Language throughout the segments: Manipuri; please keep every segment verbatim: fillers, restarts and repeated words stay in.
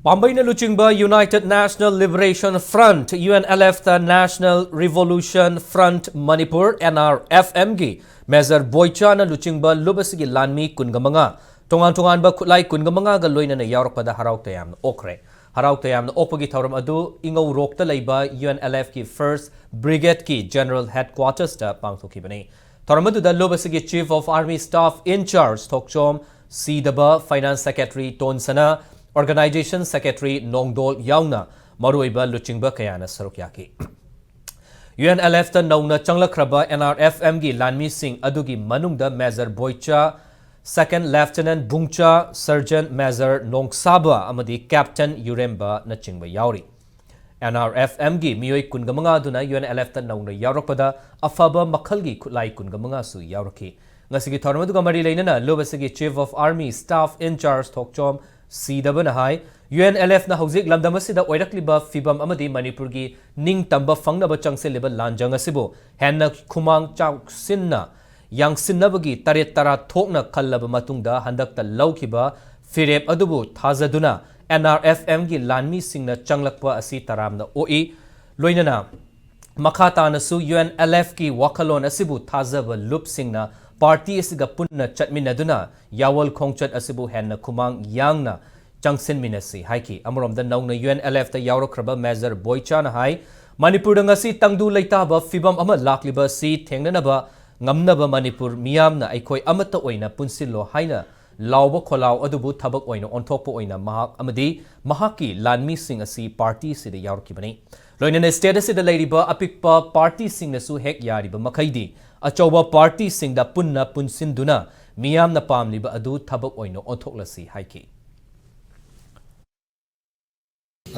ꯄꯥꯝꯕꯩꯅ ꯂꯨꯆꯤꯡꯕ United National Liberation Front, U N L F ꯇ National Revolution Front Manipur, N R F M ꯒꯤ Major ꯕꯣꯏꯆꯥꯅ ꯂꯨꯆꯤꯡꯕ ꯂꯨꯞ ꯑꯁꯤꯒꯤ ꯂꯥꯟꯃꯤ ꯀꯨꯟꯒ ꯃꯉꯥ, ꯇꯣꯉꯥꯟ ꯇꯣꯉꯥꯟꯕ ꯈꯨꯠꯂꯥꯏ ꯀꯨꯟꯒ ꯃꯉꯥꯒ ꯂꯣꯏꯅꯅ ꯌꯥꯎꯔꯛꯄꯗ ꯍꯔꯥꯎ ꯇꯌꯥꯝꯅ ꯑꯣꯛꯈ꯭ꯔꯦ꯫ ꯍꯔꯥꯎ ꯇꯌꯥꯝꯅ ꯑꯣꯛꯄꯒꯤ ꯊꯧꯔꯝ ꯑꯗꯨ ꯏꯉꯧꯔꯣꯛꯇ ꯂꯩꯕ U N L F ꯀꯤ First Brigade ꯀꯤ General Headquarters ꯇ ꯄꯥꯡꯊꯣꯛꯈꯤꯕꯅꯤ꯫ ꯊꯧꯔꯝ ꯑꯗꯨꯗ ꯂꯨꯞ ꯑꯁꯤꯒꯤ Chief of Army Staff in Charge Thokchom ꯁꯤꯗꯕ, Finance Secretary ꯇꯣꯟꯁꯅꯥ, Organization Secretary ꯅꯣꯡꯗꯣꯜ ꯌꯥꯎꯅ ꯃꯔꯨꯑꯣꯏꯕ ꯂꯨꯆꯤꯡꯕ ꯀꯌꯥꯅ ꯁꯔꯨꯛ ꯌꯥꯈꯤ꯫ U N L F ꯇ ꯅꯧꯅ ꯆꯪꯂꯛꯈ꯭ꯔꯕ N R F M ꯒꯤ ꯂꯥꯟꯃꯤꯁꯤꯡ ꯑꯗꯨꯒꯤ ꯃꯅꯨꯡꯗ Major ꯕꯣꯏꯆꯥ, Second Lieutenant ꯕꯨꯡꯆꯥ, Sergeant Major ꯅꯣꯡꯁꯥꯕ ꯑꯃꯗꯤ Captain ꯌꯨꯔꯦꯝꯕꯅꯆꯤꯡꯕ ꯌꯥꯎꯔꯤ꯫ N R F M ꯒꯤ ꯃꯤꯑꯣꯏ ꯀꯨꯟꯒ ꯃꯉꯥ ꯑꯗꯨꯅ U N L F ꯇ ꯅꯧꯅ ꯌꯥꯎꯔꯛꯄꯗ ꯑꯐꯕ ꯃꯈꯜꯒꯤ ꯈꯨꯠꯂꯥꯏ ꯀꯨꯟꯒ ꯃꯉꯥꯁꯨ ꯌꯥꯎꯔꯛꯈꯤ꯫ ꯉꯁꯤꯒꯤ ꯊꯧꯔꯝ ꯑꯗꯨꯒ ꯃꯔꯤ ꯂꯩꯅꯅ ꯂꯨꯞ ꯑꯁꯤꯒꯤ Chief of Army Staff in Charge Thokchom ꯁꯤꯗꯕꯅ high, U N L F ꯅ ꯍꯧꯖꯤꯛ ꯂꯝꯗꯝ ꯑꯁꯤꯗ ꯑꯣꯏꯔꯛꯂꯤꯕ ꯐꯤꯕꯝ ꯑꯃꯗꯤ ꯃꯅꯤꯄꯨꯔꯒꯤ ꯅꯤꯡꯇꯝꯕ ꯐꯪꯅꯕ ꯆꯪꯁꯤꯜꯂꯤꯕ ꯂꯥꯟꯖꯪ ꯑꯁꯤꯕꯨ ꯍꯦꯟꯅ ꯈꯨꯃꯥꯡ ꯆꯥꯎꯁꯤꯟꯅ ꯌꯥꯡꯁꯤꯟꯅꯕꯒꯤ ꯇꯔꯦꯠ ꯇꯔꯥ ꯊꯣꯛꯅ ꯈꯜꯂꯕ ꯃꯇꯨꯡꯗ ꯍꯟꯗꯛꯇ ꯂꯧꯈꯤꯕ ꯐꯤꯔꯦꯞ ꯑꯗꯨꯕꯨ ꯊꯥꯖꯗꯨꯅ N R F M ꯒꯤ ꯂꯥꯟꯃꯤꯁꯤꯡꯅ ꯆꯪꯂꯛꯄ ꯑꯁꯤ ꯇꯔꯥꯝꯅ ꯑꯣꯛꯏ꯫ ꯂꯣꯏꯅꯅ ꯃꯈꯥ ꯇꯥꯅꯁꯨ U N L F ꯀꯤ ꯋꯥꯈꯜꯂꯣꯟ ꯑꯁꯤꯕꯨ ꯊꯥꯖꯕ ꯂꯨꯞꯁꯤꯡꯅ party ꯑꯁꯤꯒ ꯄꯨꯟꯅ ꯆꯠꯃꯤꯟꯅꯗꯨꯅ ꯌꯥꯋꯜ ꯈꯣꯡꯆꯠ ꯑꯁꯤꯕꯨ ꯍꯦꯟꯅ ꯈꯨꯃꯥꯡ ꯌꯥꯡꯅ ꯆꯪꯁꯤꯟꯃꯤꯟꯅꯁꯤ ꯍꯥꯏꯈꯤ꯫ ꯑꯃꯔꯣꯝꯗ ꯅꯧꯅ U N L F ꯇ ꯌꯥꯎꯔꯛꯈ꯭ꯔꯕ Major ꯕꯣꯏꯆꯥꯅ ꯍꯥꯏ, ꯃꯅꯤꯄꯨꯔꯗ ꯉꯁꯤ ꯇꯪꯗꯨ ꯂꯩꯇꯥꯕ ꯐꯤꯕꯝ ꯑꯃ ꯂꯥꯛꯂꯤꯕ ꯑꯁꯤ ꯊꯦꯡꯅꯅꯕ ꯉꯝꯅꯕ ꯃꯅꯤꯄꯨꯔ ꯃꯤꯌꯥꯝꯅ ꯑꯩꯈꯣꯏ ꯑꯃꯠꯇ ꯑꯣꯏꯅ ꯄꯨꯟꯁꯤꯜꯂꯣ ꯍꯥꯏꯅ ꯂꯥꯎꯕ ꯈꯣꯜꯂꯥꯎ ꯑꯗꯨꯕꯨ ꯊꯕꯛ ꯑꯣꯏꯅ ꯑꯣꯟꯊꯣꯛꯄ ꯑꯣꯏꯅ ꯃꯍꯥꯛ ꯑꯃꯗꯤ ꯃꯍꯥꯛꯀꯤ ꯂꯥꯟꯃꯤꯁꯤꯡ ꯑꯁꯤ party ꯑꯁꯤꯗ ꯌꯥꯎꯔꯛꯈꯤꯕꯅꯤ꯫ ꯂꯣꯏꯅꯅ state ꯑꯁꯤꯗ ꯂꯩꯔꯤꯕ ꯑꯄꯤꯛꯄ party ꯁꯤꯡꯅꯁꯨ ꯍꯦꯛ ꯌꯥꯔꯤꯕ ꯃꯈꯩꯗꯤ ꯑꯆꯧꯕ party ꯁꯤꯡꯗ ꯄꯨꯟꯅ ꯄꯨꯟꯁꯤꯟꯗꯨꯅ ꯃꯤꯌꯥꯝꯅ ꯄꯥꯝꯂꯤꯕ ꯑꯗꯨ ꯊꯕꯛ ꯑꯣꯏꯅ ꯑꯣꯟꯊꯣꯛꯂꯁꯤ ꯍꯥꯏꯈꯤ꯫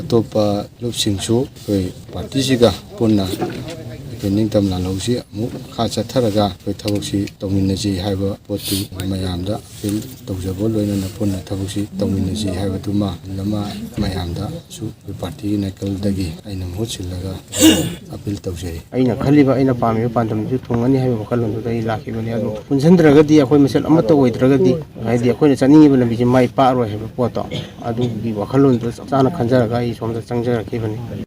ꯑꯇꯣꯞꯄ ꯂꯨꯞꯁꯤꯡꯁꯨ ꯑꯩꯈꯣꯏ party ꯁꯤꯒ ꯄꯨꯟꯅ ꯅꯤꯡꯇꯝ ꯂꯥꯜꯍꯧꯁꯤ ꯑꯃꯨꯛ ꯃꯈꯥ ꯆꯠꯊꯔꯒ ꯑꯩꯈꯣꯏ ꯊꯕꯛꯁꯤ ꯇꯧꯃꯤꯟꯅꯁꯤ ꯍꯥꯏꯕ ꯄꯣꯠꯇꯨ ꯃꯌꯥꯝꯗ ꯑꯄꯤꯜ ꯇꯧꯖꯕ ꯂꯣꯏꯅꯅ ꯄꯨꯟꯅ ꯊꯕꯛꯁꯤ ꯇꯧꯃꯤꯟꯅꯁꯤ ꯍꯥꯏꯕꯗꯨꯃ ꯑꯃ ꯃꯌꯥꯝꯗꯁꯨ ꯑꯩꯈꯣꯏ ꯄꯥꯔꯇꯤꯒꯤ ꯅꯥꯀꯜꯗꯒꯤ ꯑꯩꯅ ꯃꯍꯨꯠ ꯁꯤꯜꯂꯒ ꯑꯄꯤꯜ ꯇꯧꯖꯔꯤ꯫ ꯑꯩꯅ ꯈꯜꯂꯤꯕ, ꯑꯩꯅ ꯄꯥꯝꯃꯤꯕ ꯄꯥꯟꯗꯝꯗꯨ ꯊꯨꯡꯒꯅꯤ ꯍꯥꯏꯕ ꯋꯥꯈꯜꯂꯣꯟꯗꯨꯗ ꯑꯩ ꯂꯥꯛꯈꯤꯕꯅꯤ꯫ ꯑꯗꯨ ꯄꯨꯟꯁꯤꯟꯗ꯭ꯔꯒꯗꯤ ꯑꯩꯈꯣꯏ ꯃꯁꯦꯜ ꯑꯃꯠꯇ ꯑꯣꯏꯗ꯭ꯔꯒꯗꯤ, ꯍꯥꯏꯗꯤ ꯑꯩꯈꯣꯏꯅ ꯆꯠꯅꯤꯡꯉꯤꯕ ꯂꯝꯕꯤꯁꯦ ꯃꯥꯏ ꯄꯥꯛꯑꯔꯣꯏ ꯍꯥꯏꯕ ꯄꯣꯠꯇꯣ, ꯑꯗꯨꯒꯤ ꯋꯥꯈꯜꯂꯣꯟꯗꯨ ꯆꯞ ꯆꯥꯅ ꯈꯟꯖꯔꯒ ꯑꯩ ꯁꯣꯝꯗ ꯆꯪꯖꯔꯛꯈꯤꯕꯅꯤ꯫